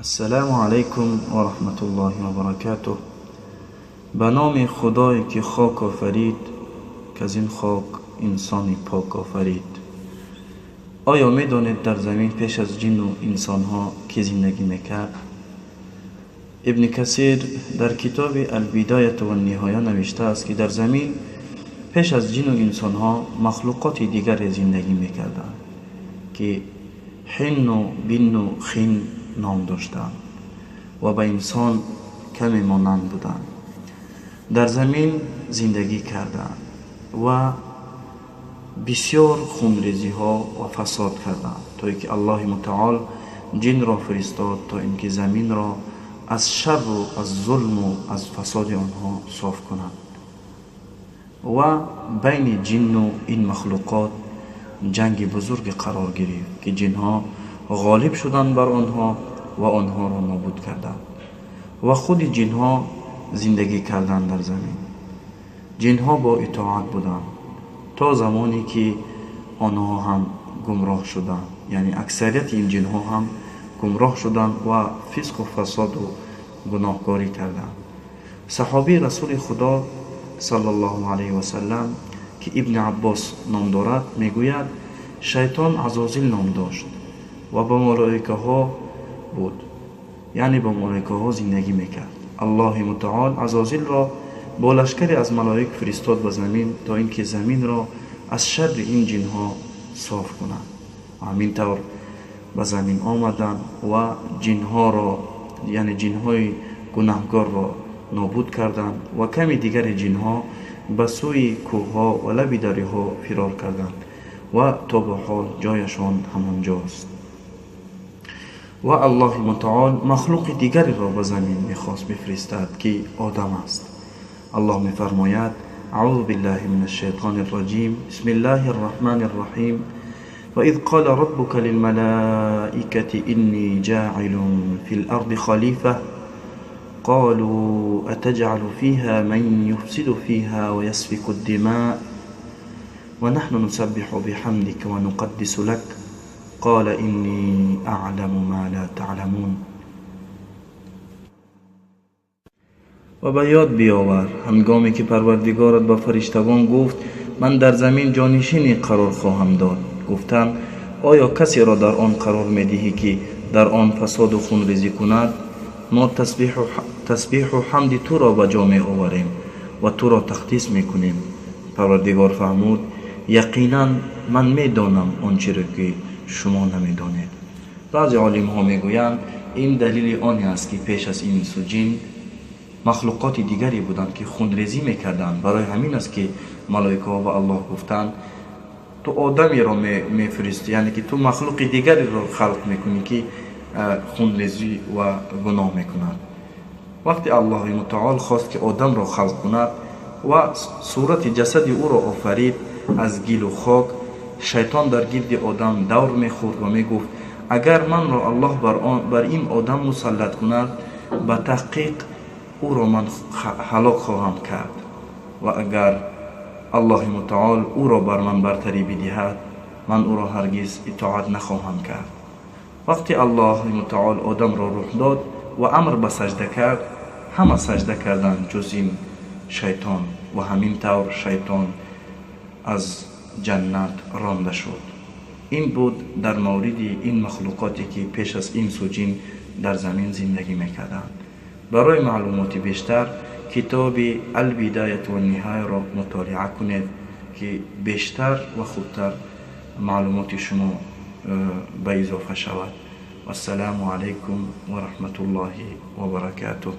Ассалому алайкум ва раҳматуллоҳи ва баракатуҳ. Ба номи Худое ки хок офарид, ки аз ин хок инсони пок офарид. Оё медонед дар замин пеш аз ҷину инсонҳо кӣ зиндагӣ мекард? Ибни Касир дар китоби Албидояту ванниҳоя навиштааст, ки дар замин пеш аз ҷину инсонҳо махлуқоти дигаре зиндагӣ мекарданд, ки ҳинну бинну хин ном доштанд ва ба инсон каме монанд буданд. Дар замин зиндагӣ карданд ва бисёр хунрезиҳо ва фасод карданд, то ин ки Аллоҳи мутаол ҷинро фиристод, то ин ки заминро аз шарру аз зулму аз фасоди онҳо соф кунад. Ва байни ҷинну ин махлуқот ҷанги бузурге қарор гирифт, ки ҷинҳо ғолиб шуданд бар онҳо ва онҳоро нобуд карданд. Ва худи ҷинҳо зиндагӣ карданд дар замин. Ҷинҳо бо итоат буданд то замоне ки онҳо ҳам гумроҳ шуданд, яъне аксарияти ин ҷинҳо ҳам гумроҳ шуданд ва фисқу фасоду гуноҳкорӣ карданд. Саҳобии Расули Худо саллаллоҳу алайҳи васаллам, ки Ибни Аббос ном дорад, мегӯяд: шайтон Азозил ном дошт ва ба малоикаҳо буд, яъне ба малоикаҳо зиндагӣ мекард. Аллоҳи мутаол Азозилро бо лашкаре аз малоик фиристод ба замин, то ин ки заминро аз шарри ин ҷинҳо соф кунад. Ва ҳамин тавр ба замин омаданд ва ҷинҳоро, яъне ҷинҳои гунаҳгорро нобуд карданд ва ками дигари ҷинҳо ба сӯи кӯҳҳо ва лаби дарёҳо фирор карданд ва то ба ҳол ҷояшон ҳамон ҷост. Ва Аллоҳи мутаол махлуқи дигареро ба замин мехост бифиристад, ки Одам аст. Аллоҳ мефармояд: аъузу биллаҳи мин ашшайтони рраҷим, бисмиллаҳи рраҳмани рраҳим, ва из қола роббука лилмалоикати инни ҷоилун фил арди халифа, қолу атаҷъалу фиҳа ман юфсиду фиҳа ва ясфику ддимаа ва наҳну нусаббиҳу биҳамдика ва нуқаддису лак, қола инни аъламу ма ла таъламун. Ва ба ёд биёвар ҳангоме ки Парвардигорат ба фариштагон гуфт: ман дар замин ҷонишине қарор хоҳам дод. Гуфтанд: оё касеро дар он қарор медиҳӣ, ки дар он фасоду хунрезӣ кунад? Мо тасбиҳу ҳамди туро ба ҷо меоварем ва туро тақдис мекунем. Парвардигор фармуд: яқинан ман медонам он чиро ки шумо намедонед. Баъзе олимҳо мегӯянд, ин далели оне аст, ки пеш аз инсу ҷин махлуқоти дигаре буданд, ки хунрезӣ мекарданд. Барои ҳамин аст, ки малоикаҳо ба Аллоҳ гуфтанд: ту одамеро мефиристӣ, яъне ки ту махлуқи дигареро халқ мекунӣ, ки хунрезӣ ва гуноҳ мекунад. Вақте Аллоҳи мутаол хост, ки одамро халқ кунад ва сурати ҷасади ӯро офарид аз гилу хок, шайтон дар гирди одам давр мехӯрд ва мегуфт: агар манро Аллоҳ бар ин одам мусаллат кунад, ба таҳқиқ ӯро ман ҳалок хоҳам кард, ва агар Аллоҳи мутаол ӯро бар ман бартарӣ бидиҳад, ман ӯро ҳаргиз итоат нахоҳам кард. Вақте Аллоҳи мутаол одамро рӯҳ дод ва амр ба саҷда кард, ҳама саҷда карданд ҷуз ин шайтон, ва ҳамин тавр шайтон аз ҷаннат ронда шуд. Ин буд дар мавриди ин махлуқоте, ки пеш аз инсу ҷин дар замин зиндагӣ мекарданд. Барои маълумоти бештар китоби Албидаяту ванниҳояро мутолиа кунед, ки бештар ва хубтар маълумоти шумо ба изофа шавад. Вассалому алайкум ва раҳматуллоҳи ва баракатуҳ.